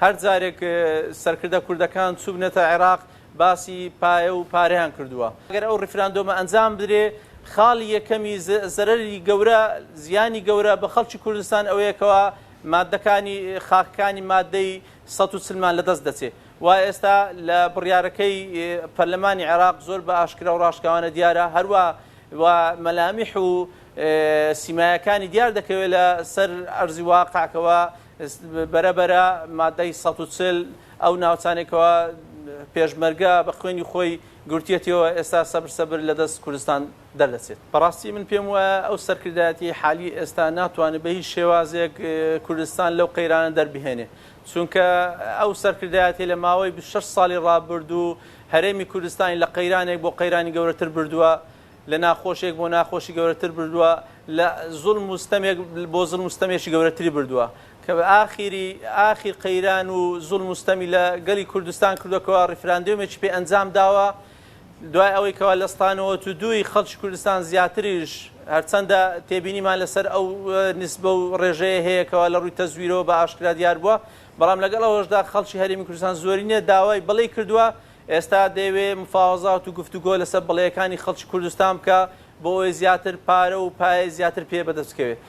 هەر جارێک سەرکردە کوردەکان چووبنەتە عێراق باسی پایە و پارەیان کردووە. گەر ئەو ڕیفراندۆمە ئەنجام بدرێ خاڵی یەکەمی زەرەری گەورە زیانی گەورە بە خەڵکی کوردستان ئەوەیە کەوا ماددەکانی خاکەکانی ماددەی 140 مان لەدەست دەچێ. وا ئێستا لە بڕیارەکەی پەرلەمانی عێراق زۆر بە ئاشکرا و ڕاشکاوانە دیارە هەروا و مەلامیح و سیمایەکانی دیار دەکەوێت لە سەر ئەرزی واقع کەوا بەرە بەرە مادەی 140 ئەو ناوچانەی کەوا پێشمەرگە بە خوێنی خۆی گرتیەتیەوە ئێستا سەبر سەبر لە دەست کوردستان دەردەچێت. بەڕاستی من پێم وایە ئەو سەرکردایەتیەی حالی ئێستا ناتوانێت بە هیچ شێوازێک کوردستان لەو قەیرانە دەربهێنێ چونکە ئەو سەرکردایەتیە لە ماوەی 26 ساڵی ڕابردوو هەرێمی کوردستانی لە قەیرانێک بۆ قەیرانی گەورەتر بردووە لە ناخۆشێک بۆ ناخۆشی گەورەتر بردووە، لە زوڵم و ستەمێک بۆ زوڵم و ستەمێکی گەورەتری بردووە کە ئاخیری ئاخیر قەیران و زوڵم و ستەمی لە گەلی کوردستان کردووە کەوا ڕیفراندۆمێکی پێ ئەنجام داوە دوای ئەوەی کەوا لە ستانەوە تو دووی خەڵکی کوردستان زیاتریش هەرچەندە تێبینیمان لەسەر ئەو نسبە و ڕێژەیە هەیە کەوا لە ڕووی تەزویرەوە بە ئاشکرا دیار بووە بەڵام لەگەڵ ئەوەشدا خەڵکی هەرێمی کوردستان زۆرینە داوای بەڵێی کردووە ئێستا دەیەوێ مفاوەزات و گفتوگۆ لەسەر بەڵێیەکانی خەڵکی کوردستان بکا بۆ ئەوەی زیاتر پارە و پایەی زیاتر پێ بەدەست بکەوێ.